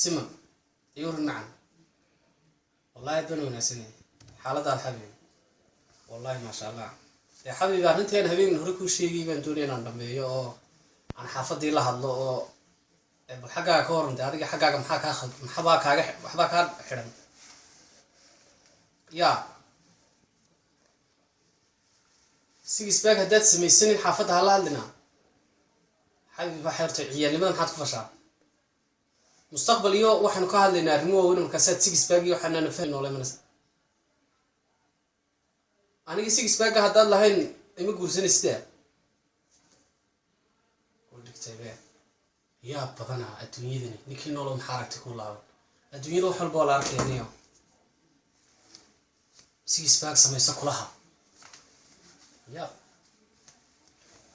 Siman iyo waran macan. Wallahi aad baan wanaagsanay xaaladaad, xabiibi. Wallahi maasha Allah. Dee xabiibi, arrinteen habeen hore kuu sheegay baan doonaya inaan dhameeyo oo aan xaafadii la hadlo oo bal xaggaaga ka waran. Dee adiga xaggaaga maxaa kaa khald, maxabaa kaaga, waxbaa kaa xidhan ya six pack haddaad samaysanin xaafadda hala hadlina. Xabiibi, waxay horta ciyaalnimada maxaad ku fashaa? Mustaqbal iyo waxaanu ka hadlaynaa arrimo waaweyn, markaasaad six pack iyo waxaanaana fahmi noola imanaysa. Aniga six packa haddaad lahayn ima guursanaysidaa u dhigtay be. Yaa badanaa adduunyadani, ninkii noolo maxaa aragtay ku laaban adduunyada? Wax walba waa la arkaya. Niyo six pack samayso kulaha ya.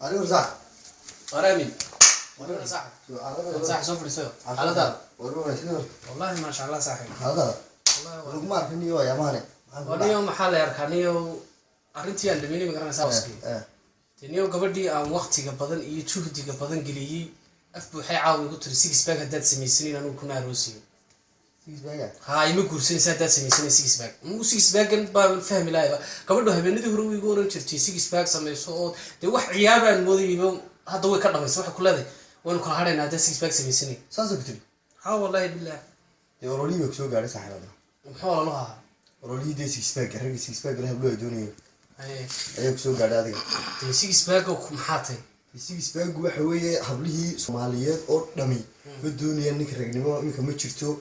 Adigu sax. Waramin saaxib, saaxib, soo fadhiisayo. Xaaladaada? Wallahi maasha Allah, saaxib. Xaaladaada? Wallahi laguma arkin iyo ayaamahane. Waa niyo, maxaa la arkaa niyo, arrintii aan dhameynay ma garanaysaa waskii? Dee niyo, gabadhii aan waqtiga badan iyo juhdiga badan geliyey af buuxay caawa igu tiri six pack haddaad samaysanin anigu kuma aroosiyo. Haa, ima guursanaysa haddaad samaysanay six pack. Anigu six packan baan fahmi lahayba. Gabadhu habeenadii hore way igu oran jirtay six pack samayso, oo dee wax ciyaar baan moodayba. Hadda way ka dhamaysa, waxay ku leedahay waynu kala hadhaynaa haddaad six pack samaysanay. Saasay ku tiri? Haa, wallahi billah. Dee ololihii bay kusoo gaadhay, saaxiibada. Muxuu ololaha ahaa? Ololihii dee six pack, ragga six pack la hablo ay doonayeen Haye. ayaa kusoo gaadhay adiga. Dee six pack maxaa tahay? Six pack waxa weeye hablihii Soomaaliyeed oo dhami ma doonayaan ninka ragnimo iminka ma jirto.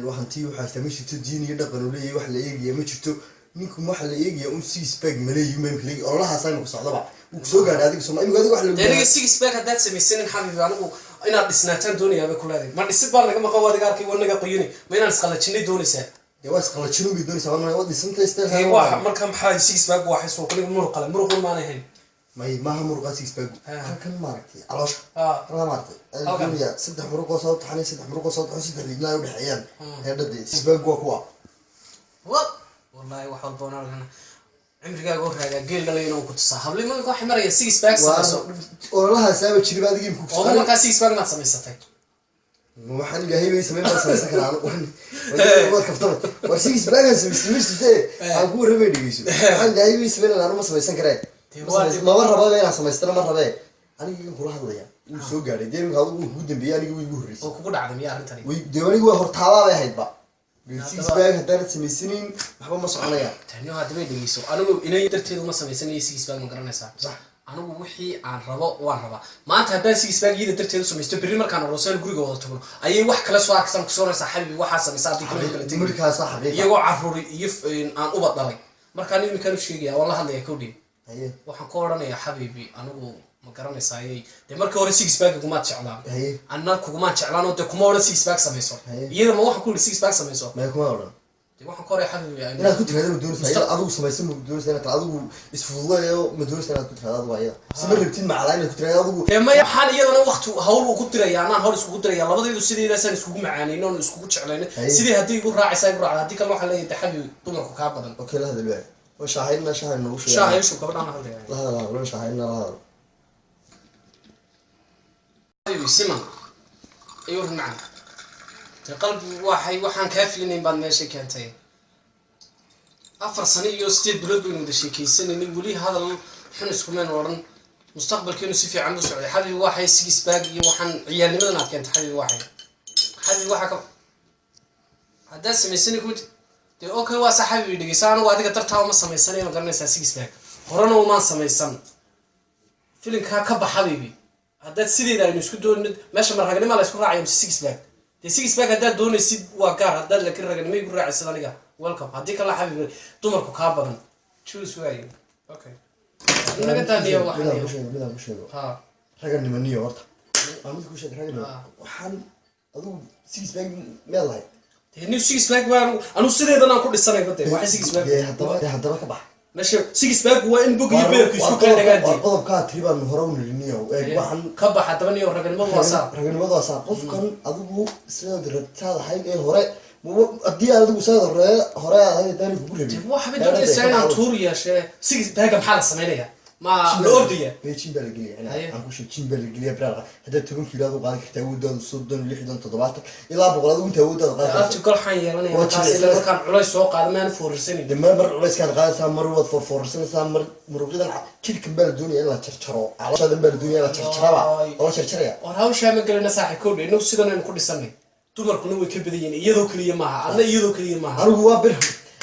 Waxantii waxaa jirta ma jirto, diin iyo dhaqan uu leeyahay wax la eegaya ma jirto. Ninku waxa la eegaya un six pack maleeyi ma imika leegi ololahaas imika socdaba wuu kusoo gaadhay adiga Sooma imika adiga wax Dee aniga lagu six pack haddaad samaysanin, xabiibi, anigu inaad dhisnaataan doonayaa bay ku leedahay. Ma dhisid baa naga maqan? Adiga arkay, waa naga qoyani. Ma inaan isqallajinay doonaysaa? Dee waa isqalajinun bay doonaysaa, waa dhisantay. Dee waa marka maxaa six pack? Waxay suuqniga muruq qale, muruqun maanay hayn. May, maaha muruqa six pack. Ah. Halkan maaragtay caloosha. Halkan maaragtay ayaa Halkan. doonayaa saddex muruqoo soo taxanay, saddex muruqoo soo taxan, saddex dhignaa ay udhexeeyaan heedhadee. Six pack waa kuwa. Wa wallahi wax walba waan argana. Cimrigaaga oo raagaa geel dhalay inuu ku tusaa. Habli imanka waxay maraya six pack samayso. Ololahaasaaba jiriba adiga imika Oo kusoo markaa six pack maad samaysatay? Waxaan Ilaahay bay samayn baan samaysan karaa anigu. Waad kaftama. War six pack aan samaystay ma jirtee, aan ku warramay, dhegeyso. Waxaan Ilaahay bay samayn anu ma samaysan karee. Dee Ma waa maba rababa inaan samaystana, ma rabee. Aniga igan kula hadlaya wuu soo gaadhay. Dee iminka adigu wuu kugu dambeeyey, aniga wuu igu horreysay. Oo kugu dhacday miya arrintani? Way dee, anigu waa hortaabaa bay ahayd ba. Six Haddaba- pack haddaanad samaysanayn waxba ma soconayaan. Tani haddaba dhegeyso, anigu inay darteedu ma samaysanayo six pack, ma garanaysaa? Sax. Anigu wixii aan rabo waan rabaa. Maanta haddaan six pack iyada darteed u samaysto, berri markaan aroosaan guriga wada tagno ayay wax kale soo arkasaan kusoo oraysaa, xabibi, waxaa samaysa, haddii kale way kala tegi. Markaasaa xaqiiqa. Iyagoo caruuri iyo aan ubad dhalay. Markaan iminkaan u sheegaya, waan la hadlaya kowdhi. Haye. Waxaan ku odhanayaa, xabiibi, anigu ma garanaysaaye, dee markii hore six pack kumaad jeclaan. Haye. Anna kugumaan jeclaan oo dee kuma odhan six pack samayso. Haye. Iyada ma waxaan ku yidhi six pack samayso? Maya, kuma odhan. Dee waxaan ku odhanaya, xabiibi, Inaad ku tirahdo ma doonaysaa iyada adigu samaysan? Ma doonaysaa inaad adigu isfududayo? Ma doonaysaa inaad ku tirahdo adigu ayada sima rabtid macalaa inaad ku tirahdo adigu? Dee maya, waxaan iyadana waqti hawl ugu diraya, anaan hawl iskugu diraya. Labadaydu sideedaasaan iskugu macaanayno oon iskugu jeclayno. Haye. Sidii haddii igu raacaysaa igu raacda, haddii kalena waxaan leeyahay, dee xabiibi, dumarku kaa badan. Okay, la hadal waay. Waa shaahayna, shaahay noogu sheegay. Shaaha ishu, gabadhaan la hadlaya. La hadal, hadal, shaahayna la hadal. Xabiibi siman ayuu rin macan. Dee qalbi waxay waxaan kaa filinayn baad meesha keentay. 4 sano iyo 8 bilood baynu wada sheekeysanaynay, weli hadal xun iskumaynu odhan. Mustaqbalkeenu si fiican buu socday. Xabiibi, waxay six pack iyo waxaan ciyaalnimadan aad keentay, xabiibi, waxay xabiibi waxa ka haddaad samaysani kuma dee. Okay, waa sa xabiibi, dhegeysa, anigu adiga dartaa uma samaysanay, ma garanaysaa? Six pack horena umaan samaysan. Filinkaa ka bax, xabiibi. Haddaad sideeda aynu isku doonin meesha, ma ragnima la isku raacaya mise six pack? Dee six pack haddaad doonaysid waa gaar, haddaad laakiin ragnimo igu raacaysid aniga welcome, haddii kale, xabiibi, dumarku kaa badan. Choose waayo. Okay, naga daaniyo Midaan waxaan ku sheego, midaan ku sheego. Ha. Raganimaniyo horta waa mid ku sheeg raganimo. Waxaan adigu six pack miyaad lahayd? Dee new six pack baan anu sideedan aan ku dhisanayba. Dee waxay six pack Dee haddaba, dee haddaba ka bax. Meesha six pack waa in bog iyo beerku isku kala dhagaan. Waa Dee qodobkaa tiri baan hore u niriniyo. Eeg waxaan ka bax haddaba niyo, raganimadu waa saa. Raganimadu waa saa. Qofkan adigu sidaad rabtaad ahayd ee hore haddii aad adigu sidaad hore aad ahayd haddaanay kugu rabin. Waxbay doonaysaa inaan tuur yeeshee. Six packa maxaa la samaynayaa? Ma la ordaya? Gym baa la geliya. Haye. Aan ku sheeg, gym baa la geliya. Biraha haddaad 10 kiilo aad u qaadi kartaa, awooddaadu 30, 60, 70 ilaa 100, adigu inta awooddaada qaadi Abti, karto. Gol xaan yeelanaya. Waa Markaas ilaa jilicsan. markaan culays soo qaado maan foorarsanin. De mar culayskaad qaadaysaa, mar waad foorfoorsanaysaa, mar muruqyadan jidhkan baa la doonaya in la jarjaro, calooshaadan baa la doonaya in la jarjaraba oo la jarjaraya. War hawshaa ma gelina, saaxib. Kowdha, inagu sidan aynu ku dhisanay, dumarkuna way ka badan yihiin. Iyadoo keliya maaha, adna iyadoo keliya maaha. Anigu waa ber,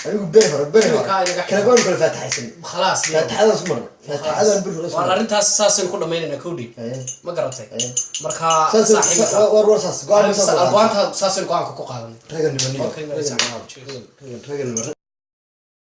anigu ber hore, ber hore. Jirkaa inaga Kala baanu kala faataxaysan. Khalaas. Faataxadaan su marnay, faataxadaan ber hore su War marnay. arrintaas saasaynu ku dhamaynayna, kowdhi. Haye. Ma garatay? Haye. Marka Saas saaxiibka war war saas go-aan saas. Go-aanta saasaynu go-aanka ku qaadanay. Raganimo niyo. Okay, raganimo, raganimo.